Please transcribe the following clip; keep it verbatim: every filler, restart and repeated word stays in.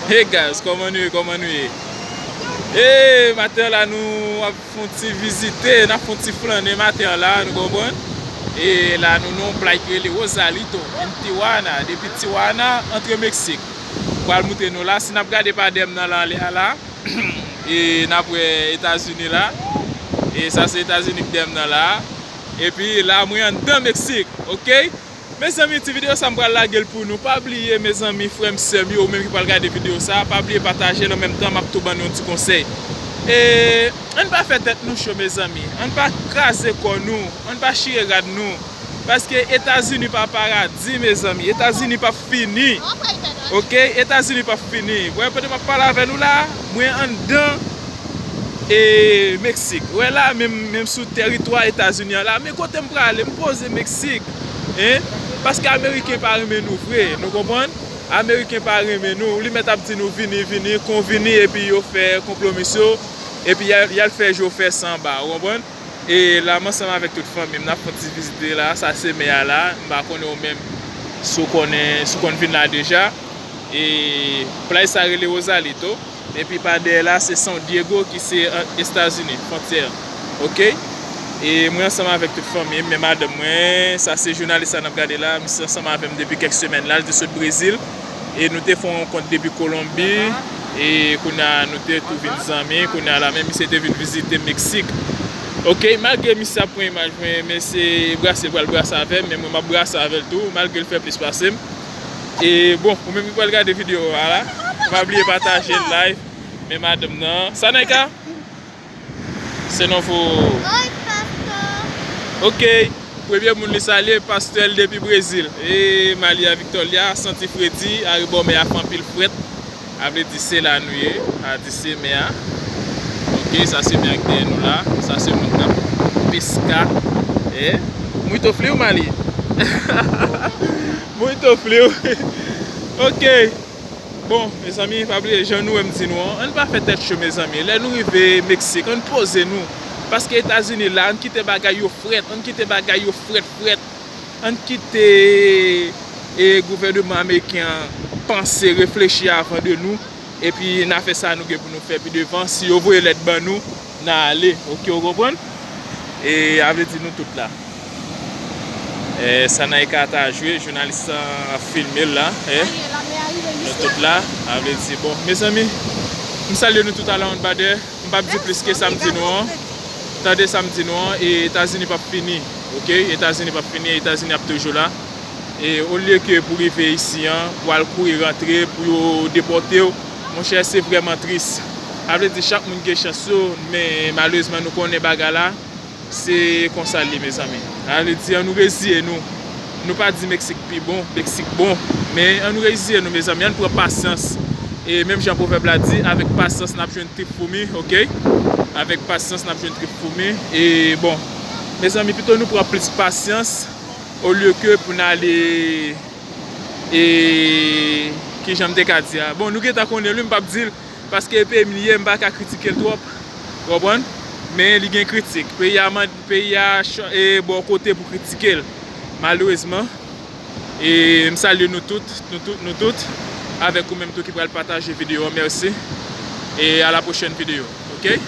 Hey guys, kòman nou ye? Kòman nou ye? E maten an la, nou ap fè yon ti vizite, n ap fè yon ti flannen maten an la, nou konprann? E la, nou nan yon plaj ki rele Rosarito, en Tijuana, depi Tijuana, antre Meksik. Pral moutre nou la, si n ap gade pa dèyè m nan la, ale a la, e n ap wè Etazini la. E sa se Etazini ki dèyè m nan la. Epi la, mwen anndan Meksik, oke? Mezanmi, ti videyo sa m pral lage l pou nou. Pa bliye, mezanmi, frè m, sè m yo, ou menm ki pral gade videyo sa, pa bliye pataje l, an menm tan, m ap tou ban nou yon ti konsèy. E, ann pa fè tèt nou cho, mezanmi. Ann pa kraze kò nou. Ann pa chire rad nou. Paske Etazini pa paradi, mezanmi. Etazini p ap fini. Oke? Etazini p ap fini. Wè, pandan m ap pale avè nou la, mwen anndan e Meksik. Wè la, menm, menm sou tèritwa Etazini an la, men kote m prale, m poze Meksik. Hein? Paske Ameriken pa renmen nou vre, nou konprann? Ameriken pa renmen nou, li mèt ap di nou vini, vini, kon vini, epi yo fè konpwomis yo, epi y al, y al fè je w fè sanba, ou konprann? E la, m ansanm avèk tout fanmi m, n ap fè yon ti vizite la, sa se mè a la, m pa konnen ou menm, si w konnen, si w konn vin la deja. E plaj sa rele Rosarito. Epi pa dèyè la, se San Diego ki se, euh, Etazini, fwontyè. Oke? E mwen ansanm avèk tout fanmi m, men madanm mwen, sa se jounalis la n ap gade la, misye ansanm avè m depi kèk semèn la, li te sot Brezil. E nou te fè yon rankont depi Kolonbi, e kounye a nou te tou vin zanmi, kounye a la menm misye te vin vizite Meksik. Oke, malgre misye ap pran imaj mwen, men se brase l pral brase avè m, men mwen m ap brase avè l tou, malgre l fè plis pase m. E bon, ou menm ki pral gade videyo a la, pa bliye pataje l, like, men madanm nan. Sanayka? Se non fo. Oi, pastè. Oke. Premye moun li salye, pastè l depi Brezil. E Malia Victoria, santi fredi, arebò mè a fè anpil frèt. A vle di se la nou ye, a di se mè a. Oke, sa se mè a ki dèyè nou la. Sa se moun k ap peska. E, muito frio, Mali. Muito frio. Oke. Bon, mezanmi, pa bliye, jan nou wè m di nou an, ann pa fè tèt cho, mezanmi. Lè nou rive Meksik, ann poze nou. Paske Etazini la, ann kite bagay yo frèt, ann kite bagay yo frèt, frèt. Ann kite, e, gouvènman ameriken an panse, reflechi avan de nou. Epi n a fè sa nou gen pou nou fè pi devan. Si yo voye lèt ban nou, n a ale. Oke, ou konprann? E a vle di nou tout la. E, Sanayka ta jwe, jounalis lan ap filme l la. E, nou tout la. A vle di, bon, mezanmi, m salye nou tout a la yon badè. M p ap di plis ke sa m di nou an. Tande sa m di nou an, e Etazini p ap fini. Oke? Etazini p ap fini, Etazini ap toujou la. E olye ke pou rive isi an, pou al kouri rantre, pou yo depòte w, monchè, se vrèman tris. A vle di chak moun gen chans yo, men malerezman nou konnen bagay la, se konsa l ye, mezanmi. A vle di, ann nou reziye nou. Nou pa di Meksik pi bon, Meksik bon, men ann nou reziye nou, mezanmi, ann pran pasyans. E menm jan pwovèb la di, avèk pasyans n ap jwenn trip foumi, oke? Avèk pasyans n ap jwenn trip foumi. E bon, mezanmi, pito nou pran plis pasyans olye ke pou n ale, e kijan m te ka di a? Bon, nou gentan konnen l wi, m p ap di l, paske e peyi m li ye, m pa ka kritike l twòp, w konprann? Men li gen kritik. Peyi a, peyi a, e, bò kote pou kritike l, malerezman. E m salye nou tout, nou tout, nou tout. Avèk ou menm tou ki pral pataje videyo an, mèsi. E a la pwochèn videyo, oke?